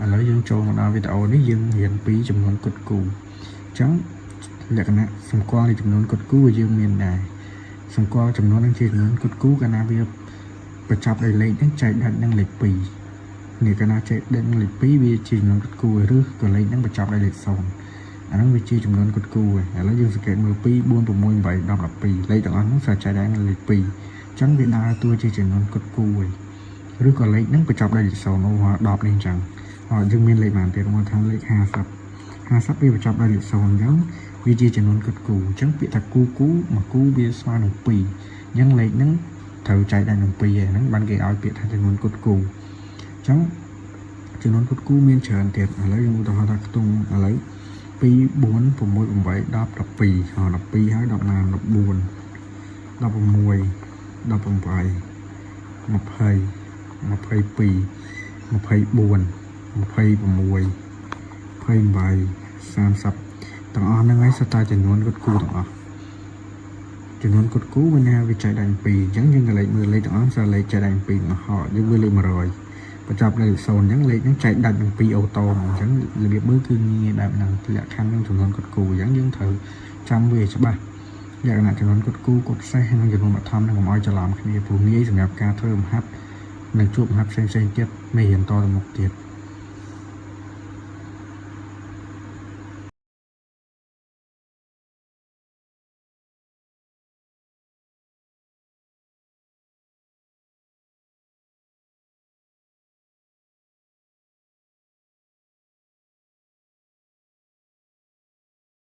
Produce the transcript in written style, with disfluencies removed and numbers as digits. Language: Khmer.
ឥឡូវយើងចូលមកដល់វីដេអូនេះយើងរៀនពីចំនួនគត់គូអញ្ចឹងលក្ខណៈសម្គាល់នៃចំនួនគត់គូវាយើងមានដែរសម្គាល់ចំនួននឹងជាចំនួនគត់គូកាលណាវាបញ្ចប់ដោយលេខហ្នឹងចែកដាច់នឹងលេខ2នេះកាលណាចែកដាច់នឹងលេខ2វាជាចំនួនគត់គូឬក៏លេខហ្នឹងបញ្ចប់ដោយលេខ0អាហ្នឹងវាជាចំនួនគត់គូហើយឥឡូវយើងសង្កេតមើល2 4 6 8 10 12លេខទាំងអស់ហ្នឹងសុទ្ធចែកដាច់នឹងលេខ2អញ្ចឹងវាដើរតួជាចំនួនគត់គូហើយឬក៏លេខហ្នឹងបញ្ចប់ដោយលេខ0អូ10នេះអញ្ចឹងអត់យើងមានលេខប៉ុន្មានទៀតមកថាលេខ50 50វាបញ្ចប់ដោយលេខ0អញ្ចឹងវាជាចំនួនគត់គូអញ្ចឹងពាក្យថាគូគូមួយគូវាស្មើនឹង2អញ្ចឹងលេខហ្នឹងត្រូវចែកដល់នឹង2ហើយហ្នឹងបានគេឲ្យពាក្យថាចំនួនគត់គូអញ្ចឹងចំនួនគត់គូមានច្រើនទៀតឥឡូវយើងឧទាហរណ៍ថាខ្ទង់ឥឡូវ2 4 6 8 10 12ហ12ហើយ10ណា14 16 18 20 22 24 26 28 30ទាំងអស់ហ្នឹងហើយសុទ្ធតែចំនួនគត់គូទាំងអស់ចំនួនគត់គូវាណាវាចែកដល់2អញ្ចឹងយើងក៏លេខមើលលេខទាំងអស់សើលេខចែកដល់2ទាំងអស់ហកយើងមើលលេខ100បញ្ចប់លេខ0អញ្ចឹងលេខហ្នឹងចែកដាច់នឹង2 auto ហ្មងអញ្ចឹងរបៀបមើលគឺងាយបែបហ្នឹងលក្ខខណ្ឌនឹងចំនួនគត់គូអញ្ចឹងយើងត្រូវចាំវាឲ្យច្បាស់លក្ខណៈចំនួនគត់គូគត់សេះនិងចំនួនបឋមនឹងកុំឲ្យច្រឡំគ្នាព្រោះងាយសម្រាប់ការធ្វើលំហាត់និងជួបលំហាត់ផ្សេងៗទៀតមេរៀនតទៅមុខទៀត។